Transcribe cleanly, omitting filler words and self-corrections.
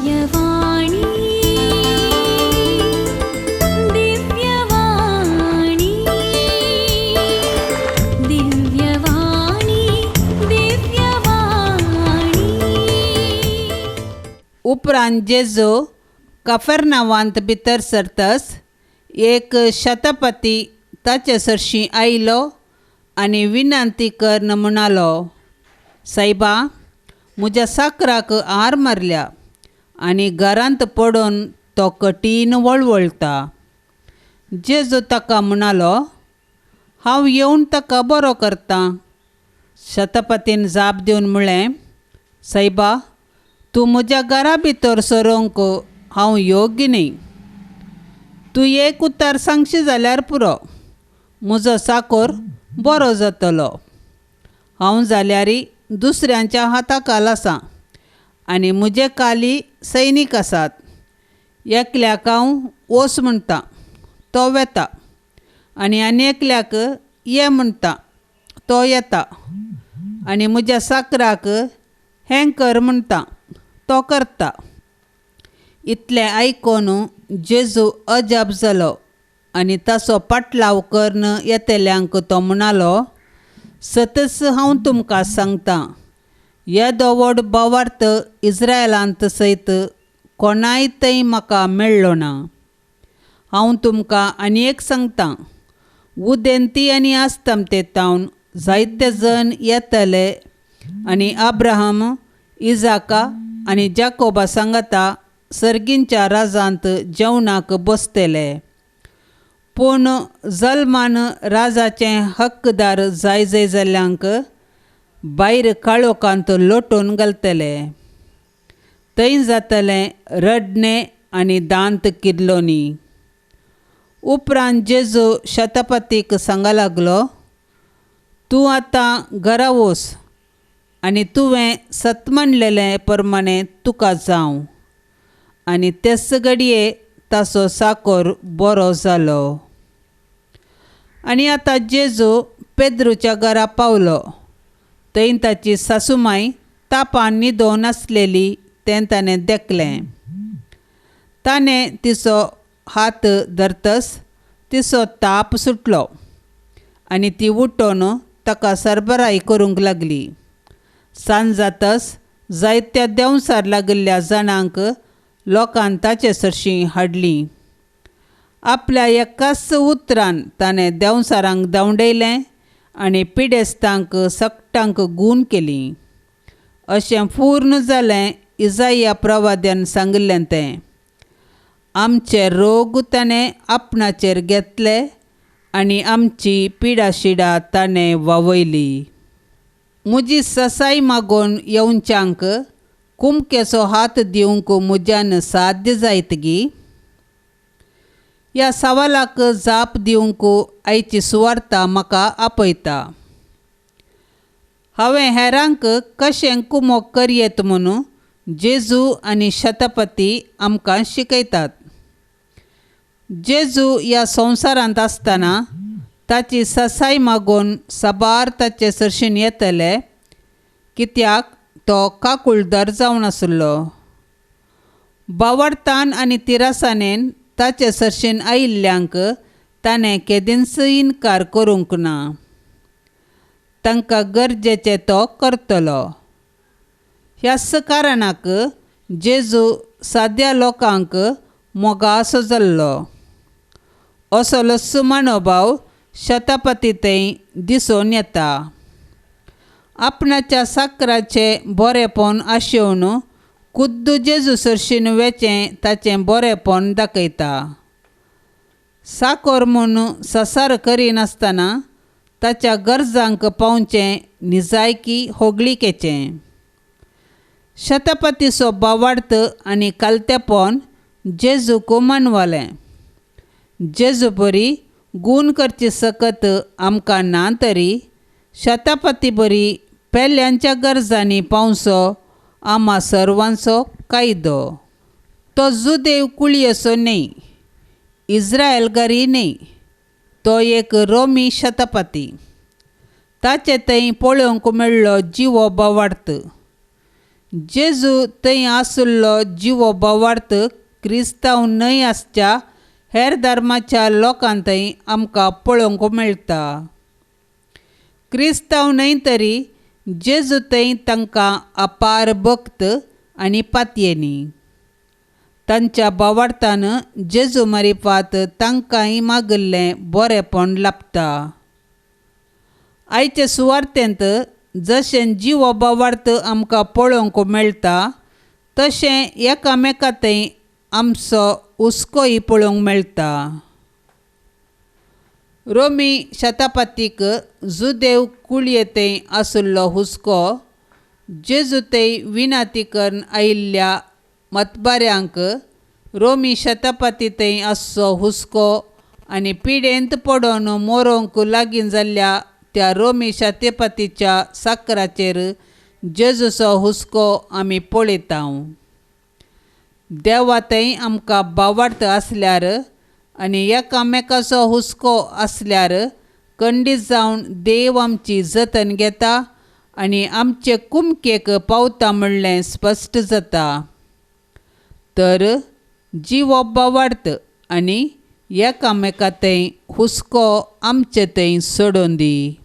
दिव्यवाणी दिव्यवाणी दिव्यवाणी दिव्यवाणी. उपरांत जेजू कफर्नावांत भितर सरतस एक शतपती ताचे सरशीं आयलो आनी विनंती करून म्हणालो, सायबा, म्हज्या साकराक आर मारल्या आनी घरांत पडून तो कठीण वळवळटा. जेजू ताका म्हणालो, हांव येवन ताका बरो करतां. शतपतीन जाप दिवन म्हळें, सायबा, तूं म्हज्या घरा भितर सरोंक हांव योग्य न्ही. तूं एक उतर सांगशी जाल्यार पुरो, म्हजो साकोर बरो जातलो. हांव जाल्यार दुसऱ्यांच्या हाता खाल आसा आनी म्हजे खाली सैनीक आसात. एकल्याक हांव वच म्हणटा, तो वेता, आनी आनी एकल्याक ये म्हणटा, तो येता, आनी म्हज्या साकराक हें कर म्हणटा, तो करता. इतलें आयकून जेजू अजाप जालो आनी ताचो पाटलाव करून येतल्यांक तो म्हणालो, सतच हांव तुमकां सांगतां, येदो व्हड भावार्थ इस्रायलांत सयत कोणाय थंय म्हाका मेळ्ळो ना. हांव तुमकां आनी एक सांगतां, उदेंती आनी आस्तमते तावन जायते जण येतले आनी अब्राहम, इजाका आनी जाकोबा सांगाता सर्गींच्या राजांत जेवणाक बसतले. पूण जल्मान राजाचें हक्कदार जाय जाय जाल्ल्यांक भायर काळोखांत लोटून घालतले. थंय जातलें रडणें आनी दांत किल्लोनी. उपरांत जेजू शतपतीक सांगा लागलो, तूं आतां घरा वच आनी तुवें सत म्हणलेलें प्रमाणें तुका जावं. आनी तेच घडये ताचो साकोर बरो जालो. आनी आतां जेजू पेद्रूच्या घरा पावलो. थंय ताची सासूमाय तापान न्हिदोन आसलेली तें ताणें देखलें. ताणें तिचो हात धरतस तिचो ताप सुटलो आनी ती उठोवन ताका सरबराय करूंक लागली. सांज जातस जायत्या देंवसार लागिल्ल्या जाणांक लोकान ताचे सरशीं हाडलीं. आपल्या एकाच उतरान ताणें देंवसारांक धांवडयलें आनी पिडेस्तांक सगटांक गूण केली. अशें पूर्ण जालें इजाया प्रवाद्यान सांगिल्लें तें, आमचे रोग ताणें आपणाचेर घेतले आनी आमची पिडाशिडा ताणें वावयली. म्हजी ससाय मागून येवच्यांक कुमकेचो हात दिवंक म्हज्यान साध्य जायत गी? ह्या सवालाक जाप दिवंक आयची सुवार्ता म्हाका आपयता. हांवें हेरांक कशें कुमोक करयेत म्हणून जेजू आनी शतपती आमकां शिकयतात. जेजू ह्या संवसारांत आसतना ताची ससाय मागून साबार ताचे सरशीन येतले, कित्याक तो काकुळदार जावन आसलो. बावडतान आनी तिरासानेन ताचे सरशीन आयिल्ल्यांक ताणें केदींच इनकार करूंक ना. तांकां गरजेचें तो करतलो. ह्याच कारणाक जेजू साद्या लोकांक मोगासो जाल्लो. असलोच मनोभाव शतपती थंय दिसून येता. आपणाच्या साकराचें बरेपण आशेवन खुद्द जेजू सरशीन वेचें ताचें बरेपण दाखयता. साकोर म्हूण ससार करिनासतना ताच्या गरजांक पावचें निजायकी होगळिकेचें. शतपतीचो भावार्थ आनी कालतेपण जेजूक मानवलें. जेजू बरी गूण करची सकत आमकां ना तरी शतपती बरी पेल्यांच्या गरजांनी पावचो आमा सर्वांचो कायदो. तो जुदेव कुळयेचो न्हय, इस्रायलगारी न्हय, तो एक रोमी शतपती. ताचे थंय पळोवंक मेळ्ळो जिवो भावार्थ. जेजू थंय आशिल्लो जिवो भावार्थ क्रिस्तांव न्हय आसच्या हेर धर्माच्या लोकां थंय आमकां पळोवंक मेळटा. क्रिस्तांव न्हय तरी जेजू थंय तांकां अपार भक्त आनी पातयेनी. तांच्या भावार्थान जेजू मारिफात तांकांय मागिल्लें बरेंपण लाबता. आयचे सुवार्तेंत जशें जिवो भावार्थ आमकां पळोवंक मेळटा तशें एकामेका थंय आमचो हुस्कोय पळोवंक मेळटा. रोमी शतापतीक जुदेव कुळये थंय आशिल्लो हुस्को जेजू थंय विनाती करून आयिल्ल्या मतबाऱ्यांक रोमी शतापती थंय आसचो हुस्को आनी पिडेंत पडून मोरोंक लागीं जाल्ल्या त्या रोमी शतेपतीच्या साकराचेर जेजूचो हुस्को आमी पळयता. देवा थंय आमकां भावार्थ आसल्यार आनी एकामेकाचो हुस्को आसल्यार खंडीत जावन देव आमची जतन घेता आनी आमचे कुमकेक पावता म्हणलें स्पश्ट जाता. तर जिवो भावार्थ आनी एकामेका थंय हुस्को आमचे थंय सोडून दी.